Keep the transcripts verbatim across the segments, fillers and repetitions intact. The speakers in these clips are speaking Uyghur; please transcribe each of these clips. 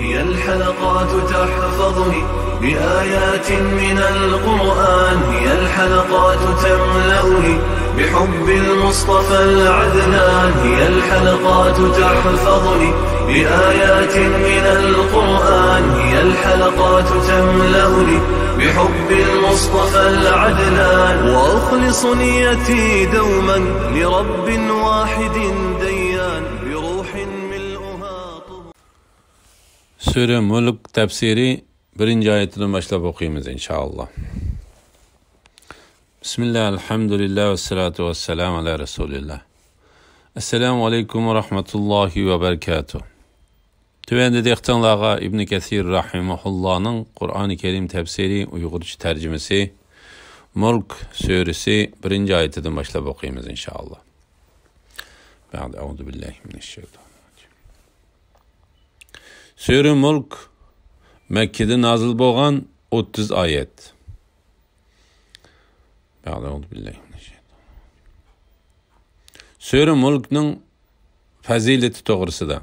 هي الحلقات تحفظني بآيات من القرآن، هي الحلقات تملأني بحب المصطفى العدنان، هي الحلقات تحفظني بآيات من القرآن، هي الحلقات تملأني بحب المصطفى العدنان، وأخلص نيتي دوما لرب واحد ديان، بروح ملؤها طهور. سۈرە مۈلك تەپسىرى بىرىنچى ئايىتىدىن باشلاپ ئوقۇيمىز، ئىنشائاللا. بىسمىللا، ئەلھەمدۇلىللا، ۋەسسالاتۇ ۋەسسالامۇ ئالا رەسۇلىللا. ئەسسالامۇ ئەلەيكۇم ۋە رەھمەتۇللاھى ۋە بەرىكاتۇھ. تۆۋەندە دىققىتىڭلارغا ئىبنى كەسىر رەھىمەھۇللانىڭ قۇرئانى كەرىم تەپسىرى ئۇيغۇرچە تەرجىمىسى، مۈلك سۈرىسى بىرىنچى ئايىتىدىن باشلاپ ئوقۇيمىز، ئىنشائاللا. بەئدە، ئەئۇزۇ بىللاھى مىنەششەيتانىررەجىم. سۈرە مۈلك مەككىدە نازىل بولغان، ئوتتۇز ئايەت. بەئدە، ئەئۇزۇ بىللاھى مىنەششەيتانىررەجىم. سۈرە مۈلكنىڭ پەزىلىتى توغرىسىدا.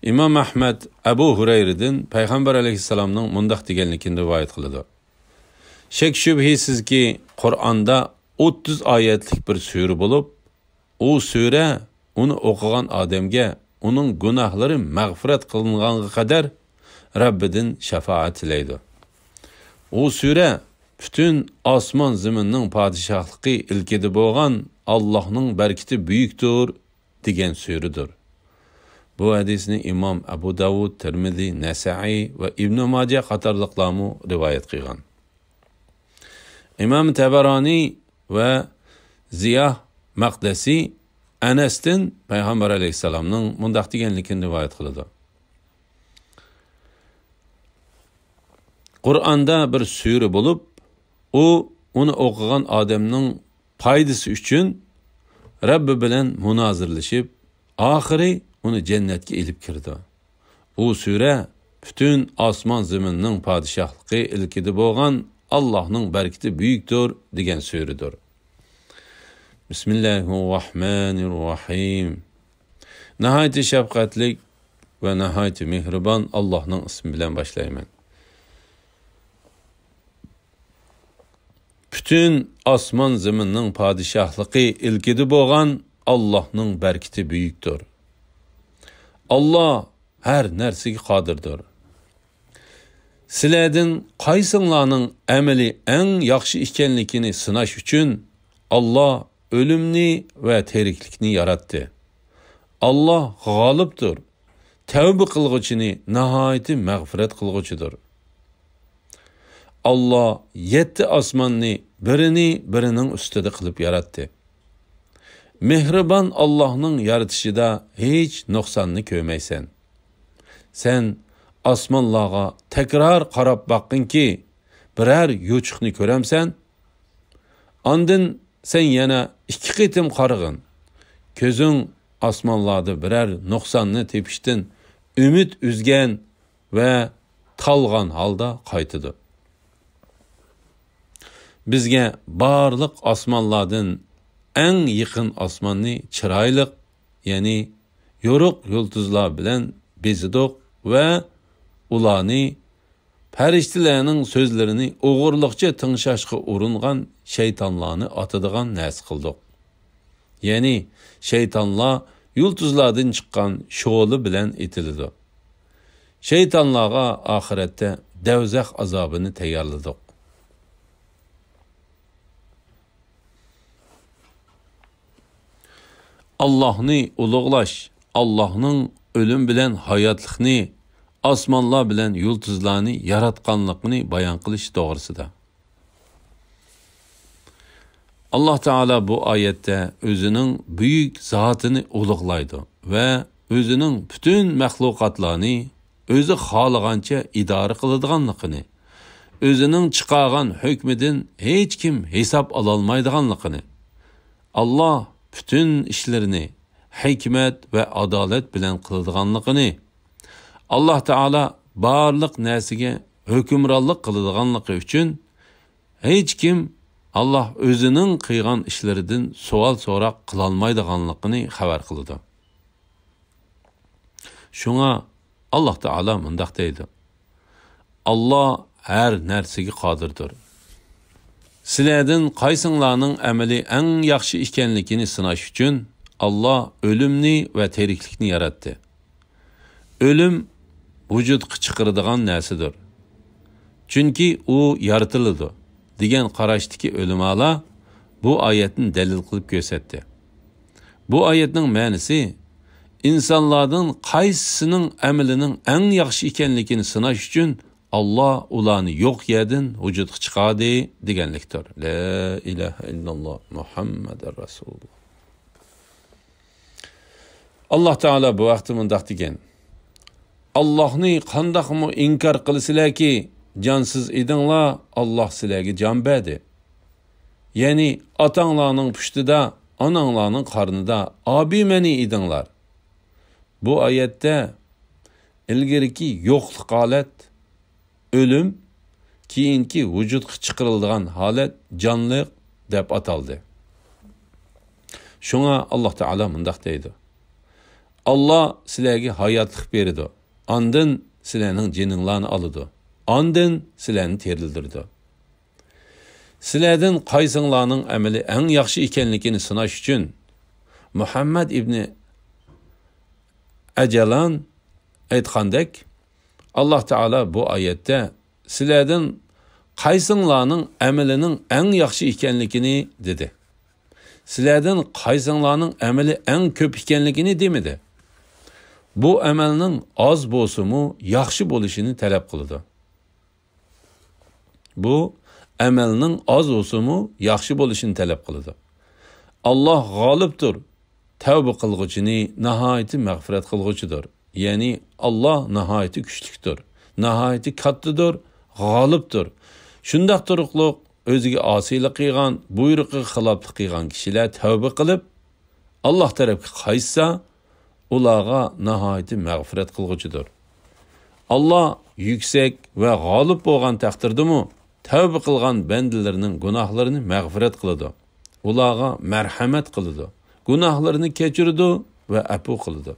ئىمام ئەھمەد ئەبۇ ھۇرەيرىدىن پەيغەمبەر ئەلەيھىسسالامنىڭ مۇنداق دېگەنلىكىنى رىۋايەت قىلىدۇ: شەك-شۈبھىسىزكى، قۇرئاندا ئوتتۇز ئايەتلىك بىر سۈرە بولۇپ، ئۇ سۈرە ئۇنى ئوقۇغان ئادەمگە ئۇنىڭ گۇناھلىرى مەغپىرەت قىلىنغانغا قەدەر رەببىدىن شاپائەت تىلەيدۇ. ئۇ سۈرە پۈتۈن ئاسمان زېمىننىڭ پادىشاھلىقى ئىلكىدە بولغان ئاللاھنىڭ بەرىكىتى بۈيۈكتۇر دېگەن سۈرىدۇر. بۇ ھەدىسنى ئىمام ئەبۇ داۋۇد، تىرمىزى، نەسائىي ۋە ئىبنۇ ماجە قاتارلىقلارمۇ رىۋايەت قىلغان. ئىمام تەبەرانى ۋە زىياھ مەقدىسى ئەنەستىن پەيغەمبەر ئەلەيھىسسالامنىڭ مۇنداق دېگەنلىكىنى رىۋايەت قىلىدۇ: قۇرئاندا بىر سۈرە بولۇپ، ئۇ ئۇنى ئوقۇغان ئادەمنىڭ پايدىسى ئۈچۈن رەببى بىلەن مۇنازىرىلىشىپ، ئاخىرى ئۇنى جەننەتكە ئېلىپ كىرىدۇ. ئۇ سۈرە پۈتۈن ئاسمان زېمىننىڭ پادىشاھلىقى ئىلكىدە بولغان ئاللاھنىڭ بەرىكىتى بۈيۈكتۇر دېگەن سۈرىدۇر. بىسمىللاھىررەھمانىررەھىم. ناھايىتى شەپقەتلىك ۋە ناھايىتى مېھرىبان ئاللاھنىڭ ئىسمى بىلەن باشلايمەن. پۈتۈن ئاسمان زېمىننىڭ پادىشاھلىقى ئىلكىدە بولغان ئاللاھنىڭ بەرىكىتى بۈيۈكتۇر. ئاللا ھەر نەرسىگە قادىردۇر. سىلەردىن قايسىڭلارنىڭ ئەمىلى ئەڭ ياخشى ئىكەنلىكىنى سىناش ئۈچۈن، ئاللا ئۆلۈمنى ۋە تىرىكلىكنى ياراتتى. ئاللا غالىبتۇر، تەۋبە قىلغۇچىنى ناھايىتى مەغپىرەت قىلغۇچىدۇر. ئاللا يەتتە ئاسماننى بىرىنى بىرىنىڭ ئۈستىدە قىلىپ ياراتتى. مېھرىبان ئاللاھنىڭ يارىتىشىدا ھېچ نۇقساننى كۆرمەيسەن. سەن ئاسمانلارغا تەكرار قاراپ باققىنكى، بىرەر يوچۇقنى كۆرەمسەن؟ ئاندىن سەن يەنە ئىككى قېتىم قارىغىن. كۆزۈڭ ئاسمانلاردا بىرەر نۇقساننى تېپىشتىن ئۈمىد ئۈزگەن ۋە تالغان ھالدا قايتىدۇ. بىزگە بارلىق ئاسمانلاردىن ئەڭ يېقىن ئاسماننى چىرايلىق، يەنى يورۇق يۇلتۇزلار بىلەن بېزىدۇق ۋە ئۇلارنى پەرىشتىلەرنىڭ سۆزلىرىنى ئوغرىلىقچە تىڭشاشقا ئۇرۇنغان شەيتانلارنى ئاتىدىغان نەرسە قىلدۇق. يەنى شەيتانلار يۇلتۇزلاردىن چىققان شولە بىلەن ئېتىلىدۇ. شەيتانلارغا ئاخىرەتتە دەۋزەخ ئازابىنى تەييارلىدۇق. ئاللاھنى ئۇلۇغلاش، ئاللاھنىڭ ئۆلۈم بىلەن ھاياتلىقنى، ئاسمانلار بىلەن يۇلتۇزلارنى ياراتقانلىقىنى بايان قىلىش توغرىسىدا. ئاللاھ تائالا بۇ ئايەتتە ئۆزىنىڭ بۈيۈك زاتىنى ئۇلۇغلايدۇ ۋە ئۆزىنىڭ پۈتۈن مەخلۇقاتلارنى ئۆزى خالىغانچە ئىدارە قىلىدىغانلىقىنى، ئۆزىنىڭ چىقارغان ھۆكمىدىن ھېچكىم ھېساب ئالالمايدىغانلىقىنى، ئاللاھ پۈتۈن ئىشلىرىنى ھېكمەت ۋە ئادالەت بىلەن قىلىدىغانلىقىنى، ئاللاھ تائالا بارلىق نەرسىگە ھۆكۈمرانلىق قىلىدىغانلىقى ئۈچۈن، ھېچكىم ئاللاھ ئۆزىنىڭ قىلغان ئىشلىرىدىن سوئال-سوراق قىلالمايدىغانلىقىنى خەۋەر قىلىدۇ. شۇڭا ئاللاھ تائالا مۇنداق دەيدۇ: ئاللاھ ھەر نەرسىگە قادىردۇر. سىلەردىن قايسىڭلارنىڭ ئەمىلى ئەڭ ياخشى ئىكەنلىكىنى سىناش ئۈچۈن ئاللاھ ئۆلۈمنى ۋە تىرىكلىكنى ياراتتى. ئۆلۈم ۋۇجۇدقا چىقىرىدىغان نەرسىدۇر. چۈنكى ئۇ يارىتىلىدۇ، دېگەن قاراشتىكى ئۆلىمالار بۇ ئايەتنى دەلىل قىلىپ كۆرسەتتى. بۇ ئايەتنىڭ مەنىسى، ئىنسانلاردىن قايسىسىنىڭ ئەمىلىنىڭ ئەڭ ياخشى ئىكەنلىكىنى سىناش ئۈچۈن، ئاللاھ ئۇلارنى يوق يەردىن ۋۇجۇدقا چىقاردى، دېگەنلىكتۇر. لا ئىلاھە ئىللاللاھ، مۇھەممەدۇر رەسۇلۇللاھ. ئاللاھ تائالا بۇ ھەقتە مۇنداق دېگەن: ئاللاھنى قانداقمۇ ئىنكار قىلىسىلەركى، جانسىز ئىدىڭلار، ئاللاھ سىلەرگە جان بەردى. يەنى ئاتاڭلارنىڭ پۇشتىدا، ئاناڭلارنىڭ قارنىدا ئابىمەنى ئىدىڭلار. بۇ ئايەتتە ئىلگىرىكى يوقلۇق ھالەت، ئۆلۈم، كېيىنكى ۋۇجۇدقا چىقىرىلىدىغان ھالەت جانلىق دەپ ئاتالدى. شۇڭا ئاللاھ تائالا مۇنداق دەيدۇ: ئاللاھ سىلەرگە ھاياتلىق بېرىدۇ، ئاندىن سىلەرنىڭ جېنىڭلارنى ئالىدۇ، ئاندىن سىلەرنى تىرىلدۈرىدۇ. سىلەردىن قايسىڭلارنىڭ ئەمىلى ئەڭ ياخشى ئىكەنلىكىنى سىناش ئۈچۈن، مۇھەممەد ئىبنى ئەجلان ئېيتقاندەك، ئاللاھ تائالا بۇ ئايەتتە سىلەردىن قايسىڭلارنىڭ ئەمىلىنىڭ ئەڭ ياخشى ئىكەنلىكىنى دېدى. سىلەردىن قايسىڭلارنىڭ ئەمىلى ئەڭ كۆپ ئىكەنلىكىنى دېمىدى. بۇ ئەمەلنىڭ ئاز بولسىمۇ ياخشى بولۇشىنى تەلەپ قىلىدۇ. بۇ ئەمەلنىڭ ئاز بولسىمۇ ياخشى بولۇشىنى تەلەپ قىلىدۇ. ئاللاھ غالىبتۇر، تەۋبە قىلغۇچىنى ناھايىتى مەغپىرەت قىلغۇچىدۇر. يەنى ئاللاھ ناھايىتى كۈچلۈكتۇر، ناھايىتى كاتتىدۇر، غالىبتۇر. شۇنداق تۇرۇقلۇق ئۆزىگە ئاسىيلىق قىلغان، بۇيرۇقىغا خىلاپلىق قىلغان كىشىلەر تەۋبە قىلىپ، ئاللاھ تەرەپكە قايتسا، ئۇلارغا ناھايىتى مەغپىرەت قىلغۇچىدۇر. ئاللاھ يۈكسەك ۋە غالىب بولغان تەقدىردىمۇ، تەۋبە قىلغان بەندىلىرىنىڭ گۇناھلىرىنى مەغپىرەت قىلىدۇ، ئۇلارغا مەرھەمەت قىلىدۇ، گۇناھلىرىنى كەچۈرىدۇ ۋە ئەپۇ قىلىدۇ.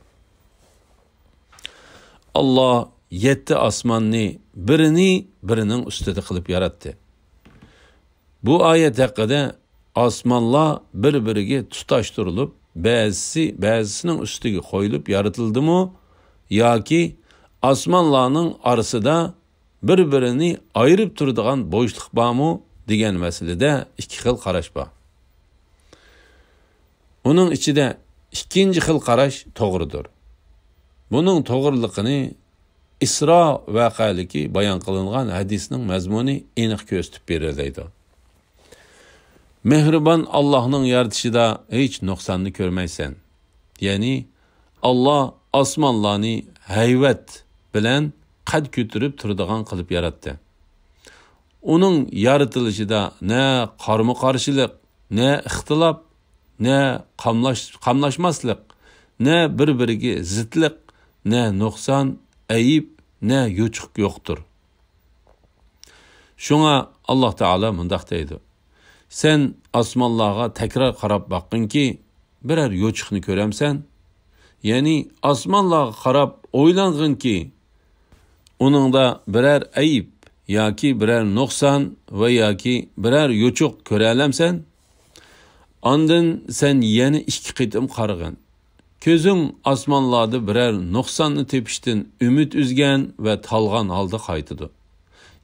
ئاللاھ يەتتە ئاسماننى بىرىنى بىرىنىڭ ئۈستىدە قىلىپ ياراتتى. بۇ ئايەت ھەققىدە، ئاسمانلار بىر-بىرىگە تۇتاشتۇرۇلۇپ، بەزىسى بەزىسىنىڭ ئۈستىگە قويۇلۇپ يارىتىلدىمۇ ياكى ئاسمانلارنىڭ ئارىسىدا بىر-بىرىنى ئايرىپ تۇرىدىغان بوشلۇق بارمۇ دېگەن مەسىلىدە ئىككى خىل قاراش بار. ئۇنىڭ ئىچىدە ئىككىنچى خىل قاراش توغرىدۇر. بۇنىڭ توغرىلىقىنى ئىسرا ۋەقەلىكى بايان قىلىنغان ھەدىسنىڭ مەزمۇنى ئېنىق كۆرسىتىپ بېرەلەيدۇ. مېھرىبان ئاللاھنىڭ يارىتىشىدا ھېچ نۇقساننى كۆرمەيسەن. يەنى، ئاللاھ ئاسمانلارنى ھەيۋەت بىلەن قەد كۆتۈرۈپ تۇرىدىغان قىلىپ ياراتتى. ئۇنىڭ يارىتىلىشىدا نە قارمۇ-قارشىلىق، نە ئىختىلاپ، نە قاملاش-، قاملاشماسلىق، نە بىر-بىرىگە زىتلىق، نە نۇقسان، ئەيىب، نە يوچۇق يوقتۇر. شۇڭا ئاللاھ تائالا مۇنداق دەيدۇ: سەن ئاسمانلارغا تەكرار قاراپ باققىنكى، بىرەر يوچۇقنى كۆرەمسەن؟ يەنى ئاسمانلارغا قاراپ ئويلانغىنكى، ئۇنىڭدا بىرەر ئەيىب ياكى بىرەر نۇقسان ۋە ياكى بىرەر يوچۇق كۆرەلەمسەن؟ ئاندىن سەن يەنە ئىككى قېتىم قارىغىن. كۆزۈڭ ئاسمانلاردا بىرەر نۇقساننى تېپىشتىن ئۈمىد ئۈزگەن ۋە تالغان ھالدا قايتىدۇ.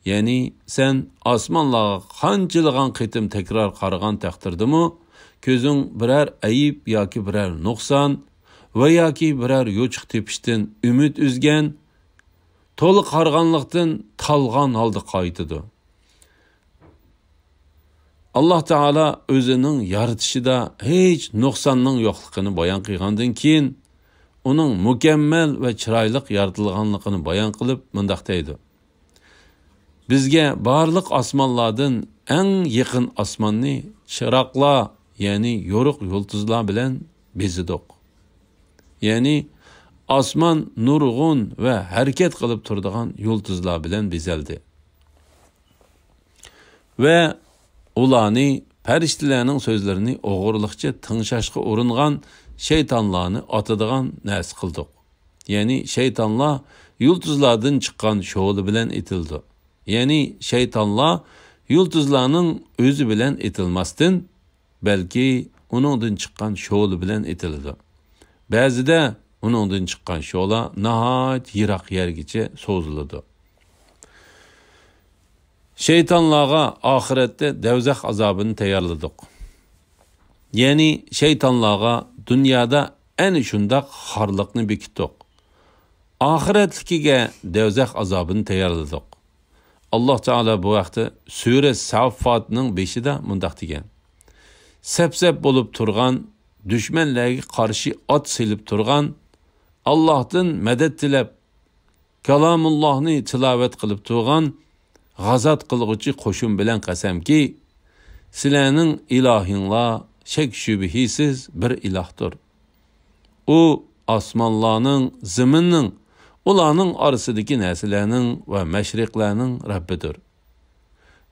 يەنى سەن ئاسمانلارغا قانچىلىغان قېتىم تەكرار قارىغان تەقدىردىمۇ، كۆزۈڭ بىرەر ئەيىب ياكى بىرەر نۇقسان ۋە ياكى بىرەر يوچۇق تېپىشتىن ئۈمىد ئۈزگەن، تولا قارىغانلىقتىن تالغان ھالدا قايتىدۇ. ئاللاھ تائالا ئۆزىنىڭ يارىتىشىدا ھېچ نۇقساننىڭ يوقلۇقىنى بايان قىلغاندىن كېيىن، ئۇنىڭ مۇكەممەل ۋە چىرايلىق يارىتىلغانلىقىنى بايان قىلىپ مۇنداق دەيدۇ: بىزگە بارلىق ئاسمانلاردىن ئەڭ يېقىن ئاسماننى چىراغلار، يەنى يورۇق يۇلتۇزلار بىلەن بېزىدۇق. يەنى ئاسمان نۇرغۇن ۋە ھەرىكەت قىلىپ تۇرىدىغان يۇلتۇزلار بىلەن بېزەلدى. ۋە ئۇلارنى پەرىشتىلەرنىڭ سۆزلىرىنى ئوغرىلىقچە تىڭشاشقا ئۇرۇنغان شەيتانلارنى ئاتىدىغان نەرسە قىلدۇق. يەنى شەيتانلار يۇلتۇزلاردىن چىققان شولا بىلەن ئېتىلىدۇ. يەنى شەيتانلار يۇلتۇزلارنىڭ ئۆزى بىلەن ئېتىلماستىن، بەلكى ئۇنىڭدىن چىققان شولا بىلەن ئېتىلىدۇ. بەزىدە ئۇنىڭدىن چىققان شولا ناھايىتى يىراق يەرگىچە سوزۇلىدۇ. شەيتانلارغا ئاخىرەتتە دەۋزەخ ئازابىنى تەييارلىدۇق. يەنى شەيتانلارغا دۇنيادا ئەنە شۇنداق خارلىقنى بېكىتتۇق. ئاخىرەتلىكىگە دەۋزەخ ئازابىنى تەييارلىدۇق. ئاللاھ تائالا بۇ ھەقتە سۈرە ساففاتنىڭ بېشىدا مۇنداق دېگەن: سەپ-سەپ بولۇپ تۇرغان، دۈشمەنلەرگە قارشى ئات سېلىپ تۇرغان، ئاللاھتىن مەدەت تىلەپ، كالامۇللاھنى تىلاۋەت قىلىپ تۇرغان غازات قىلغۇچى قوشۇن بىلەن قەسەمكى، سىلەرنىڭ ئىلاھىڭلار شەك-شۈبھىسىز بىر ئىلاھتۇر. ئۇ ئاسمانلارنىڭ، زېمىننىڭ، ئۇلارنىڭ ئارىسىدىكى نەرسىلەرنىڭ ۋە مەشرىقلەرنىڭ رەببىدۇر.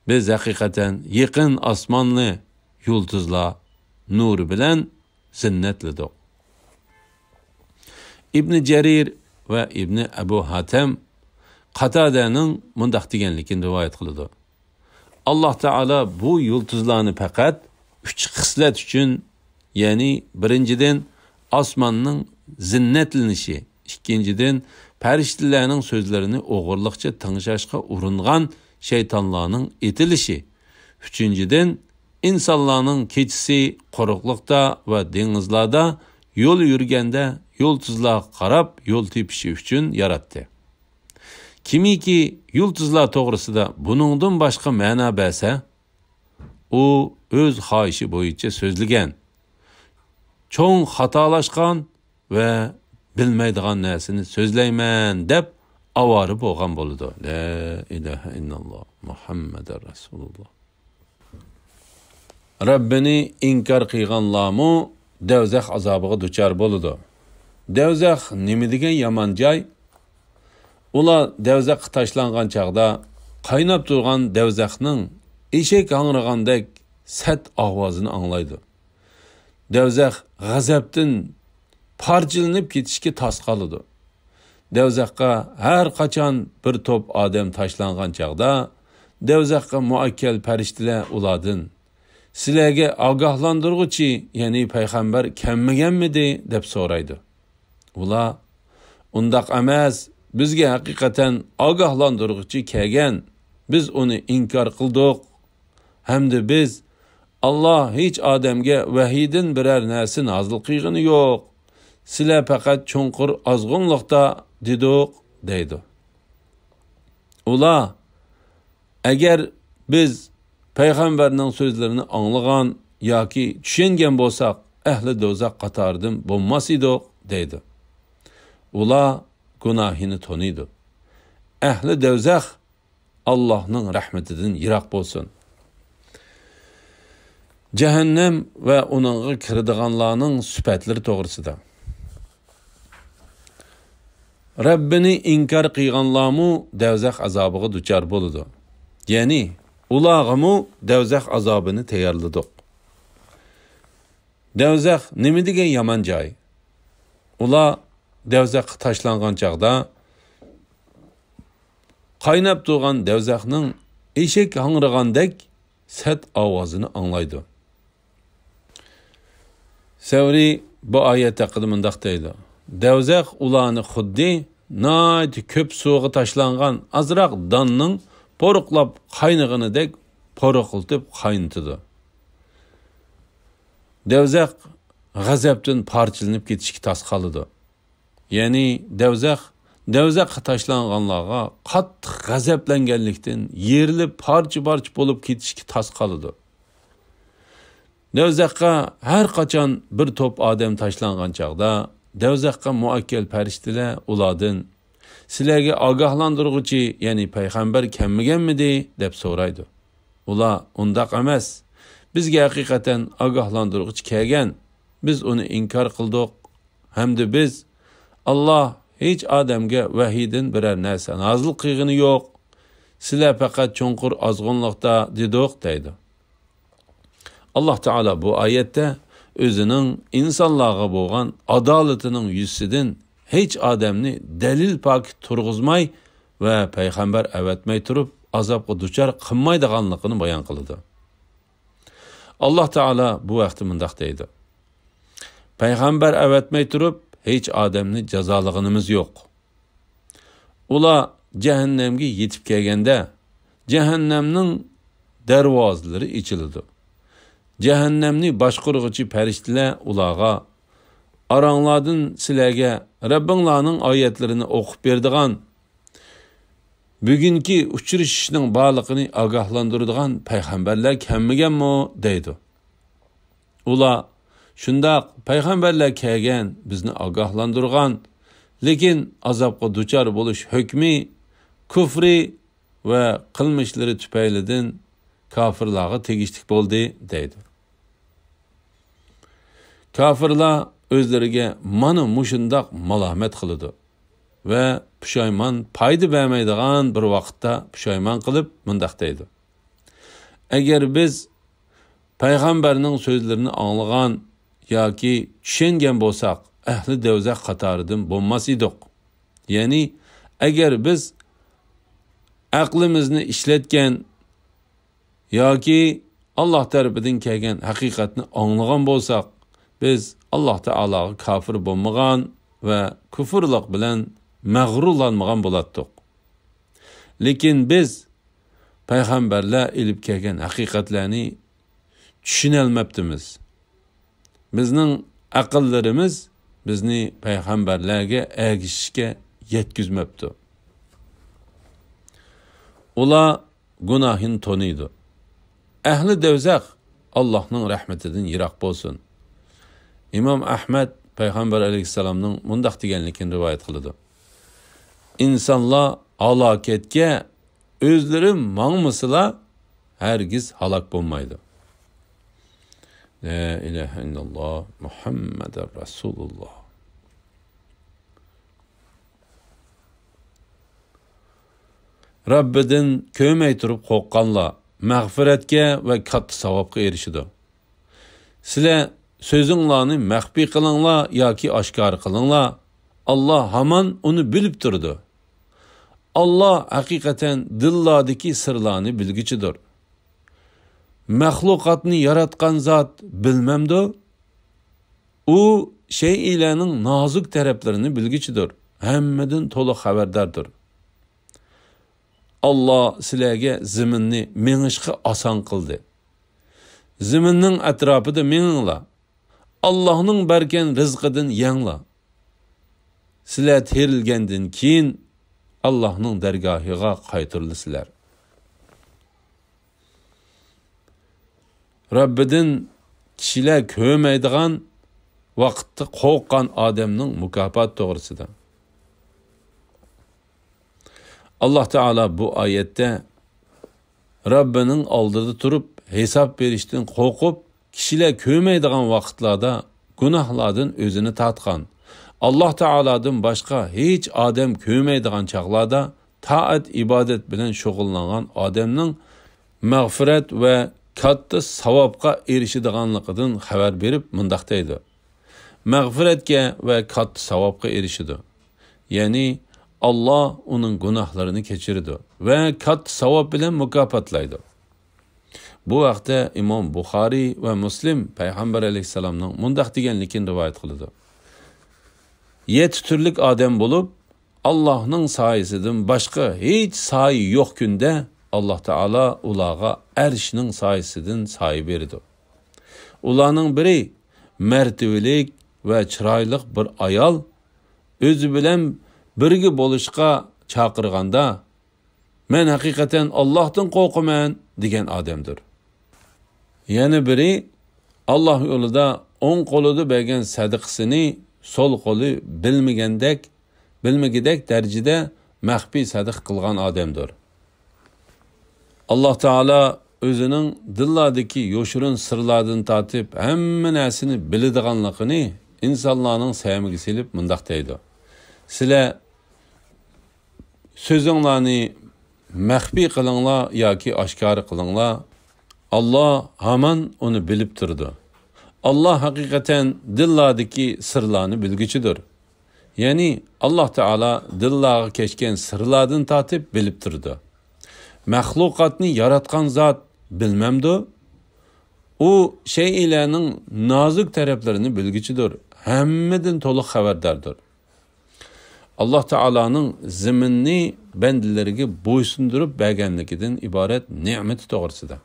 بىز ھەقىقەتەن يېقىن ئاسماننى يۇلتۇزلار نۇرى بىلەن زىننەتلىدۇق. ئىبنى جەرىر ۋە ئىبنى ئەبۇ ھاتەم قاتادەنىڭ مۇنداق دېگەنلىكىنى رىۋايەت قىلىدۇ: ئاللاھ تائالا بۇ يۇلتۇزلارنى پەقەت ئۈچ خىسلەت ئۈچۈن، يەنى بىرىنچىدىن، ئاسماننىڭ زىننەتلىنىشى، ئىككىنچىدىن، پەرىشتىلەرنىڭ سۆزلىرىنى ئوغرىلىقچە تىڭشاشقا ئۇرۇنغان شەيتانلارنىڭ ئېتىلىشى، ئۈچىنچىدىن، ئىنسانلارنىڭ كېچىسى قۇرۇقلۇقتا ۋە دېڭىزلاردا يول يۈرگەندە يۇلتۇزلارغا قاراپ يول تېپىشى ئۈچۈن ياراتتى. كىمكى يۇلتۇزلار توغرىسىدا بۇنىڭدىن باشقا مەنا بەرسە، ئۇ ئۆز خاھىشى بويىچە سۆزلىگەن، چوڭ خاتالاشقان ۋە بىلمەيدىغان نەرسىنى سۆزلەيمەن دەپ ئاۋارە بولغان بولىدۇ. لا ئىلاھە ئىللاللاھ، مۇھەممەدۇر رەسۇلۇللاھ. رەببىنى ئىنكار قىلغانلارمۇ دەۋزەخ ئازابىغا دۇچار بولىدۇ. دەۋزەخ نېمە دېگەن يامان جاي؟ ئۇلار دەۋزەخكە تاشلانغان چاغدا قايناپ تۇرغان دەۋزەخنىڭ ئېشەك ھاڭرىغاندەك سەت ئاۋازىنى ئاڭلايدۇ. دەۋزەخ غەزەپتىن پارچىلىنىپ كېتىشكە تاس قالىدۇ. دەۋزەخقە ھەر قاچان بىر توپ ئادەم تاشلانغان چاغدا، دەۋزەخقە مۇئەككەل پەرىشتىلەر ئۇلاردىن، سىلەرگە ئاگاھلاندۇرغۇچى، يەنى پەيغەمبەر كەلمىگەنمىدى؟ دەپ سورايدۇ. ئۇلار، ئۇنداق ئەمەس، بىزگە ھەقىقەتەن ئاگاھلاندۇرغۇچى كەلگەن، بىز ئۇنى ئىنكار قىلدۇق. ھەمدە بىز، ئاللاھ ھېچ ئادەمگە ۋەھىيدىن بىرەر نەرسە نازىل قىلغىنى يوق. سىلەر پەقەت چوڭقۇر ئازغۇنلۇقتا دېدۇق، دەيدۇ. ئۇلار، ئەگەر بىز پەيغەمبەرنىڭ سۆزلىرىنى ئاڭلىغان ياكى چۈشەنگەن بولساق، ئەھلى دوزاخ قاتارىدىن بولماس ئىدۇق، دەيدۇ. ئۇلار گۇناھىنى تونۇيدۇ. ئەھلى دوزاخ ئاللاھنىڭ رەھمىتىدىن يىراق بولسۇن. جەھەننەم ۋە ئۇنىڭغا كىرىدىغانلارنىڭ سۈپەتلىرى توغرىسىدا. رەببىنى ئىنكار قىلغانلارمۇ دەۋزەخ ئازابىغا دۇچار بولىدۇ. يەنى، ئۇلارغىمۇ دەۋزەخ ئازابىنى تەييارلىدۇق. دەۋزەخ نېمە دېگەن يامان جاي! ئۇلار دەۋزەخكە تاشلانغان چاغدا، قايناپ تۇرغان دەۋزەخنىڭ ئېشەك ھاڭرىغاندەك سەت ئاۋازىنى ئاڭلايدۇ. سەۋرى بۇ ئايەت ھەققىدە مۇنداق دەيدۇ: دەۋزەخ ئۇلارنى خۇددى ناھايىتى كۆپ سۇغا تاشلانغان ئازراق داننىڭ پورۇقلاپ قاينىغىنىدەك پورۇقلىتىپ قاينىتىدۇ. دەۋزەخ غەزەپتىن پارچىلىنىپ كېتىشكە تاس قالىدۇ. يەنى دەۋزەخ، دەۋزەخكە تاشلانغانلارغا قاتتىق غەزەپلەنگەنلىكتىن يېرىلىپ پارچە-پارچە بولۇپ كېتىشكە تاس قالىدۇ. دەۋزەخقە ھەر قاچان بىر توپ ئادەم تاشلانغان چاغدا، دەۋزەخقە مۇئەككەل پەرىشتىلەر ئۇلاردىن، سىلەرگە ئاگاھلاندۇرغۇچى، يەنى پەيغەمبەر كەلمىگەنمىدى؟ دەپ سورايدۇ. ئۇلار، ئۇنداق ئەمەس، بىزگە ھەقىقەتەن ئاگاھلاندۇرغۇچى كەلگەن، بىز ئۇنى ئىنكار قىلدۇق. ھەمدە بىز، ئاللاھ ھېچ ئادەمگە ۋەھىيدىن بىرەر نەرسە نازىل قىلغىنى يوق. سىلەر پەقەت چوڭقۇر ئازغۇنلۇقتا دېدۇق، دەيدۇ. ئاللاھ تائالا بۇ ئايەتتە ئۆزىنىڭ ئىنسانلارغا بولغان ئادالىتىنىڭ يۈزىسىدىن ھېچ ئادەمنى دەلىل پاكىت تۇرغۇزماي ۋە پەيغەمبەر ئەۋەتمەي تۇرۇپ ئازابقا دۇچار قىلمايدىغانلىقىنى بايان قىلىدۇ. ئاللاھ تائالا بۇ ھەقتە مۇنداق دەيدۇ: پەيغەمبەر ئەۋەتمەي تۇرۇپ ھېچ ئادەمنى جازالىغىنىمىز يوق. ئۇلار جەھەننەمگە يېتىپ كەلگەندە، جەھەننەمنىڭ دەرۋازىلىرى ئېچىلىدۇ. جەھەننەمنى باشقۇرغۇچى پەرىشتىلەر ئۇلارغا، ئاراڭلاردىن سىلەرگە رەببىڭلارنىڭ ئايەتلىرىنى ئوقۇپ بېرىدىغان، بۈگۈنكى ئۇچرىشىشنىڭ بارلىقىنى ئاگاھلاندۇرىدىغان پەيغەمبەرلەر كەلمىگەنمۇ؟ دەيدۇ. ئۇلار، شۇنداق، پەيغەمبەرلەر كەلگەن، بىزنى ئاگاھلاندۇرغان، لېكىن ئازابقا دۇچار بولۇش ھۆكمى كۇفرى ۋە قىلمىشلىرى تۈپەيلىدىن كاپىرلارغا تېگىشلىك بولدى، دەيدۇ. كاپىرلار ئۆزلىرىگە مانا مۇشۇنداق مالامەت قىلىدۇ ۋە پۇشايمان پايدا بەرمەيدىغان بىر ۋاقىتتا پۇشايمان قىلىپ مۇنداق دەيدۇ: ئەگەر بىز پەيغەمبەرنىڭ سۆزلىرىنى ئاڭلىغان ياكى چۈشەنگەن بولساق، ئەھلى دەۋزەخ قاتارىدىن بولماس ئىدۇق. يەنى، ئەگەر بىز ئەقلىمىزنى ئىشلەتكەن ياكى ئاللاھ تەرىپىدىن كەلگەن ھەقىقەتنى ئاڭلىغان بولساق، بىز ئاللاھ تائالاغا كاپىر بولمىغان ۋە كۇفۇرلۇق بىلەن مەغرۇرلانمىغان بولاتتۇق. لېكىن بىز پەيغەمبەرلەر ئېلىپ كەلگەن ھەقىقەتلەرنى چۈشىنەلمەپتىمىز. بىزنىڭ ئەقىللىرىمىز بىزنى پەيغەمبەرلەرگە ئەگىشىشكە يەتكۈزمەپتۇ. ئۇلار گۇناھىنى تونۇيدۇ. ئەھلى دەۋزەخ ئاللاھنىڭ رەھمىتىدىن يىراق بولسۇن. ئىمام ئەھمەد پەيغەمبەر ئەلەيھىسسالامنىڭ مۇنداق دېگەنلىكىنى رىۋايەت قىلىدۇ: ئىنسانلار ھالاكەتكە ئۆزلىرى ماڭمىسىلا، ھەرگىز ھالاك بولمايدۇ. لا ئىلاھە ئىللاللاھ، مۇھەممەدۇر رەسۇلۇللاھ. رەببىدىن كۆرمەي تۇرۇپ قورققانلار مەغپىرەتكە ۋە كاتتا ساۋابقا ئېرىشىدۇ. سىلەر سۆزۈڭلارنى مەخپىي قىلىڭلار ياكى ئاشكارا قىلىڭلار، ئاللاھ ھامان ئۇنى بىلىپ تۇرىدۇ. ئاللاھ ھەقىقەتەن دىللاردىكى سىرلارنى بىلگۈچىدۇر. مەخلۇقاتنى ياراتقان زات بىلمەمدۇ؟ ئۇ شەيئىلەرنىڭ نازۇك تەرەپلىرىنى بىلگۈچىدۇر، ھەممىدىن تولۇق خەۋەرداردۇر. ئاللاھ سىلەرگە زېمىننى مېڭىشقا ئاسان قىلدى. زېمىننىڭ ئەتراپىدا مېڭىڭلار. ئاللاھنىڭ بەرگەن رىزقىدىن يەڭلار. سىلەر تىرىلگەندىن كېيىن ئاللاھنىڭ دەرگاھىغا قايتۇرۇلىسىلەر. رەببىدىن كىشىلەر كۆرمەيدىغان ۋاقىتتا قورققان ئادەمنىڭ مۇكاپاتى توغرىسىدا. ئاللاھ تائالا بۇ ئايەتتە رەببىنىڭ ئالدىدا تۇرۇپ ھېساب بېرىشتىن قورقۇپ، كىشىلەر كۆرمەيدىغان ۋاقىتلاردا گۇناھلاردىن ئۆزىنى تارتقان، ئاللاھ تائالادىن باشقا ھېچ ئادەم كۆرمەيدىغان چاغلاردا تائەت-ئىبادەت بىلەن شۇغۇللانغان ئادەمنىڭ مەغپىرەت ۋە كاتتا ساۋابقا ئېرىشىدىغانلىقىدىن خەۋەر بېرىپ مۇنداق دەيدۇ: مەغپىرەتكە ۋە كاتتا ساۋابقا ئېرىشىدۇ. يەنى ئاللاھ ئۇنىڭ گۇناھلىرىنى كەچۈرىدۇ ۋە كاتتا ساۋاب بىلەن مۇكاپاتلايدۇ. بۇ ھەقتە ئىمام بۇخارىي ۋە مۇسلىم پەيغەمبەر ئەلەيھىسسالامنىڭ مۇنداق دېگەنلىكىنى رىۋايەت قىلىدۇ: يەتتە تۈرلۈك ئادەم بولۇپ، ئاللاھنىڭ سايىسىدىن باشقا ھېچ سايە يوق كۈندە ئاللاھ تائالا ئۇلارغا ئەرشنىڭ سايىسىدىن سايە بېرىدۇ. ئۇلارنىڭ بىرى مەرتىۋىلىك ۋە چىرايلىق بىر ئايال ئۆزى بىلەن بىرگە بولۇشقا چاقىرغاندا، مەن ھەقىقەتەن ئاللاھتىن قورقىمەن دېگەن ئادەمدۇر. يەنە بىرى ئاللاھ يولىدا ئوڭ قولىدا بەرگەن سەدىقىسىنى سول قولى بىلمىگەندەك، بىلمىگۈدەك دەرىجىدە مەخپىي سەدىقە قىلغان ئادەمدۇر. ئاللاھ تائالا ئۆزىنىڭ دىللاردىكى يوشۇرۇن سىرلاردىن تارتىپ ھەممە نەرسىنى بىلىدىغانلىقىنى ئىنسانلارنىڭ سەمىگە سېلىپ مۇنداق دەيدۇ: سىلەر سۆزۈڭلارنى مەخپىي قىلىڭلار ياكى ئاشكارا قىلىڭلار، ئاللاھ ھامان ئۇنى بىلىپ تۇرىدۇ. ئاللاھ ھەقىقەتەن دىللاردىكى سىرلارنى بىلگۈچىدۇر. يەنى ئاللاھ تائالا دىللارغا كەچكەن سىرلاردىن تارتىپ بىلىپ تۇرىدۇ. مەخلۇقاتنى ياراتقان زات بىلمەمدۇ؟ ئۇ شەيئىلەرنىڭ نازۇك تەرەپلىرىنى بىلگۈچىدۇر، ھەممىدىن تولۇق خەۋەرداردۇر. ئاللاھ تائالانىڭ زېمىننى بەندىلىرىگە بويسۇندۇرۇپ بەرگەنلىكىدىن ئىبارەت نېمىتى توغرىسىدا.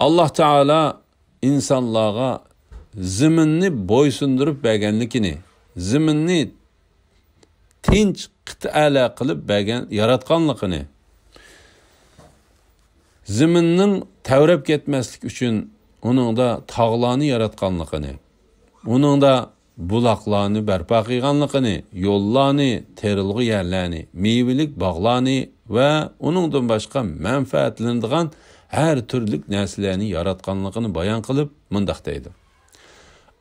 ئاللاھ تائالا ئىنسانلارغا زېمىننى بويسۇندۇرۇپ بەرگەنلىكىنى، زېمىننى تىنچ قىتئەلەر قىلىپ بەرگەن، ياراتقانلىقىنى، زېمىننىڭ تەۋرەپ كەتمەسلىك ئۈچۈن ئۇنىڭدا تاغلارنى ياراتقانلىقىنى، ئۇنىڭدا بۇلاقلارنى بەرپا قىلغانلىقىنى، يوللارنى، تېرىلغۇ يەرلەرنى، مېۋىلىك باغلارنى ۋە ئۇنىڭدىن باشقا مەنپەئەتلىنىدىغان ھەر تۈرلۈك نەرسىلەرنى ياراتقانلىقىنى بايان قىلىپ مۇنداق دەيدۇ: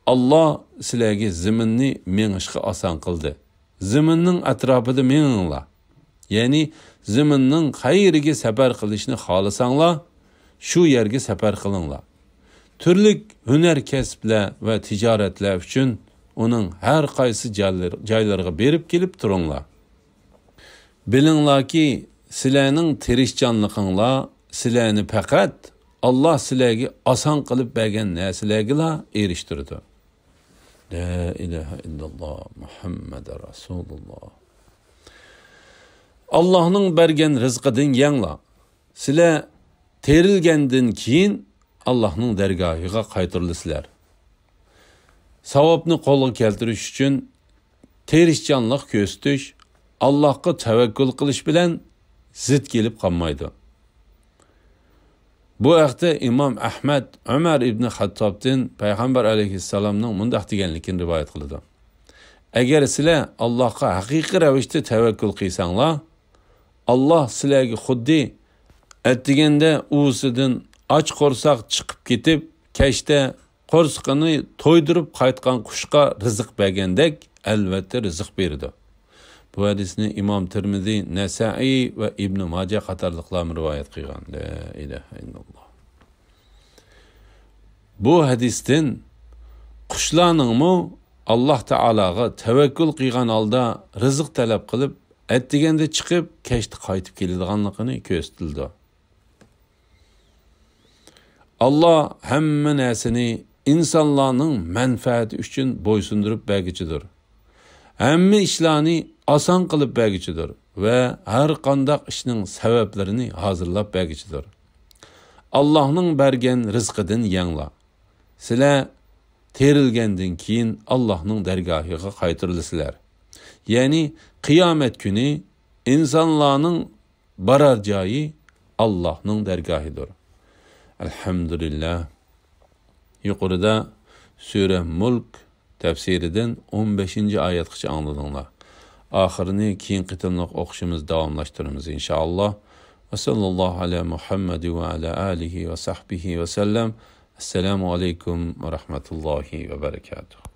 ئاللاھ سىلەرگە زېمىننى مېڭىشقا ئاسان قىلدى. زېمىننىڭ ئەتراپىدا مېڭىڭلار. يەنى زېمىننىڭ قەيىرىگە سەپەر قىلىشنى خالىساڭلار، شۇ يەرگە سەپەر قىلىڭلار. تۈرلۈك ھۈنەر كەسىپلەر ۋە تىجارەتلەر ئۈچۈن ئۇنىڭ ھەر قايسى جايلىرىغا بېرىپ كېلىپ تۇرۇڭلار. بىلىڭلاركى، سىلەرنىڭ تىرىشچانلىقىڭلار سىلەرنى پەقەت ئاللاھ سىلەرگە ئاسان قىلىپ بەرگەن نەرسىلەرگىلا ئېرىشتۈرىدۇ. لا ئىلاھە ئىللاللاھ، مۇھەممەدۇر رەسۇلۇللاھ. ئاللاھنىڭ بەرگەن رىزقىدىن يەڭلار. سىلەر تېرىلگەندىن كېيىن ئاللاھنىڭ دەرگاھىغا قايتۇرۇلىسىلەر. ساۋابنى قولغا كەلتۈرۈش ئۈچۈن تىرىشچانلىق كۆرسىتىش ئاللاھقا تەۋەككۈل قىلىش بىلەن زىت كېلىپ قالمايدۇ. بۇ ھەقتە ئىمام ئەھمەد ئۆمەر ئىبنى خەتتابتىن پەيغەمبەر ئەلەيھىسسالامنىڭ مۇنداق دېگەنلىكىنى رىۋايەت قىلىدۇ: ئەگەر سىلەر ئاللاھقا ھەقىقىي رەۋىشتە تەۋەككۈل قىلساڭلار، ئاللاھ سىلەرگە خۇددى ئەتىگەندە ئۇۋىسىدىن ئاچ قورساق چىقىپ كېتىپ، كەچتە قورسىقىنى تويدۇرۇپ قايتقان قۇشقا رىزىق بەرگەندەك، ئەلۋەتتە رىزىق بېرىدۇ. بۇ ھەدىسنى ئىمام تىرمىزى، نەسائىي ۋە ئىبنى ماجە قاتارلىقلارمۇ رىۋايەت قىلغان. لا ئىلاھە ئىللاللاھ. بۇ ھەدىستىن قۇشلارنىڭمۇ ئاللاھ تائالاغا تەۋەككۈل قىلغان ھالدا رىزىق تەلەپ قىلىپ، ئەتىگەندە چىقىپ، كەچتە قايتىپ كېلىدىغانلىقىنى كۆرسىتىلىدۇ. ئاللاھ ھەممە نەرسىنى ئىنسانلارنىڭ مەنپەئەتى ئۈچۈن بويسۇندۇرۇپ بەرگۈچىدۇر. ھەممە ئىشلارنى ئاسان قىلىپ بەرگۈچىدۇر ۋە ھەر قانداق ئىشنىڭ سەۋەبلىرىنى ھازىرلاپ بەرگۈچىدۇر. ئاللاھنىڭ بەرگەن رىزقىدىن يەڭلار. سىلەر تىرىلگەندىن كېيىن ئاللاھنىڭ دەرگاھىغا قايتۇرۇلىسىلەر. يەنى قىيامەت كۈنى ئىنسانلارنىڭ بارار جايى ئاللاھنىڭ دەرگاھىدۇر. ئەلھەمدۇلىللاھ. يۇقىرىدا سۈرە مۇلك تەپسىرىدىن ئون بەشىنچى ئايەتقىچە ئاڭلىدىڭلار. ئاخىرىنى كېيىنكى قېتىملىق ئوقۇشىمىز داۋاملاشتۇرىمىز، ئىنشائاللاھ. ۋە ساللاللاھۇ ئەلا مۇھەممەد ۋە ئەلا ئالىھى ۋە سەھبىھى ۋە سەللەم. ئەسسالامۇ ئەلەيكۇم ۋە رەھمەتۇللاھى ۋە بەرەكاتۇھ.